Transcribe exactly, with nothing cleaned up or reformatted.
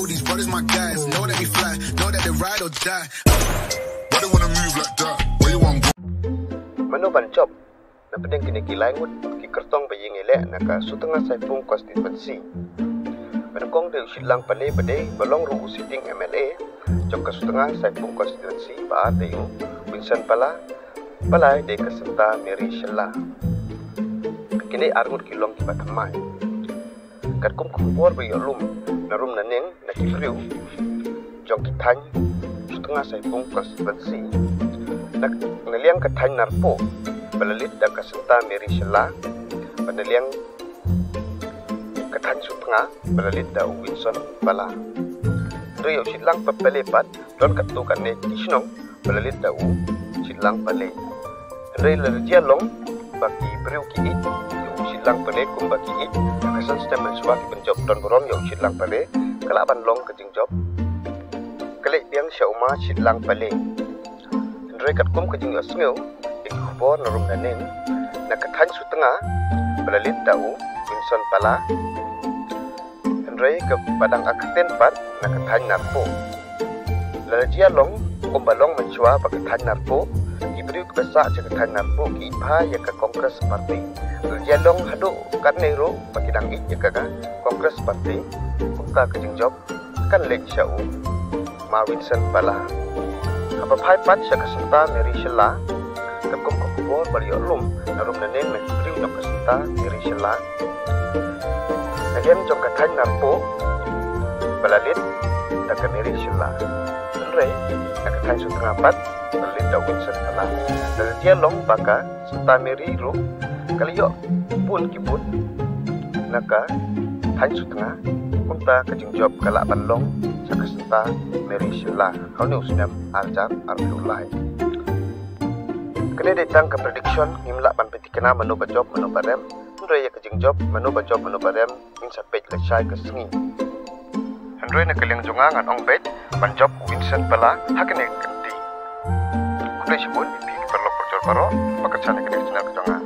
These brothers my guys, know that we fly, know that they ride or die. Why they wanna move like that? Where you want? Mano ban jop? Na pdeng kine ki lai ngut ki kyrtong ba ïeng ïaleh na ka Sutnga Saipung constituency. Ba nyngkong dei u Shitlang Pale ba dei ba long ruh u sitting M L A jong ka Sutnga Saipung constituency, ba ar dei u Winson Pala, ba lai dei ka Santa Mary Shylla. Kine ar ngut ki long kiba thymmai. Katkum ka khubor ba ïoh lum na rum na ning na ki briew jong ki thaiñ Sutnga Saipung constituency, na, na liang ka thaiñ Narpuh ba la lead da ka Santa Mary Shylla, ba na liang ka thaiñ Sutnga ba la lead da u Winson Pala. Hynrei ïa u Shitlang Pale pat don katto katne ki shnong ba la lead da u Shitlang Pale. Hynrei la jia long ba ki briew ki ïeit ïa u Shitlang Pale kumba ki ïeit ïa ka san snem mynshuwa ki pynjop, don burom ïa u Shitlang Pale ka lah ban long ka jingjop. Ka leit biang sha u ma Shitlang Pale. Hynrei katkum ka jingïohsngew ïa ki khubor na rum na ning na ka thaiñ Sutnga ba la lead da u Winson Pala, hynrei kaba dang ktien pat na ka thaiñ Narpuh. La jia long kumba long mynshuwa ba ka thaiñ Narpuh, ki briew kiba sah sha ka thaiñ Narpuh ki ïeit bha ïa ka Congress Party. La jia long haduh katne ruh ba ki dang ïeit ïa ka Congress Party. Kumta ka jingjop kan leit sha u ma Winson Pala. Haba phai pat sha ka Santa Mary Shylla, katkum ka khubor ba la ïoh lum na rum na ning na ki briew jong ka Santa Mary Shylla, na liang jong ka thaiñ Narpuh ba la lead da ka Mary Shylla, hynrei na ka thaiñ Sutnga pat ba la lead da u Winson Pala. La jia long ba ka Santa Mary ruh ka la ïoh bun ki vote na ka thaiñ Sutnga. Kumta ka jingjop ka lah ban long sha ka Santa Mary Shylla ha une u snem ar hajar arphew lai. Kane dei tang ka prediction, ngim lah ban pynthikna mano ba jop mano ba rem. Hynrei ïa ka jingjop mano ba jop mano ba rem ngin sa peit lashai ka sngi. Hynrei na ka liang jong nga ngan ong beit ban jop u Winson Pala ha kane ka kynti. Khublei shibun ïa phi ki paralok parajor baroh ba kyrshan ïa kane ka channel ka jong nga.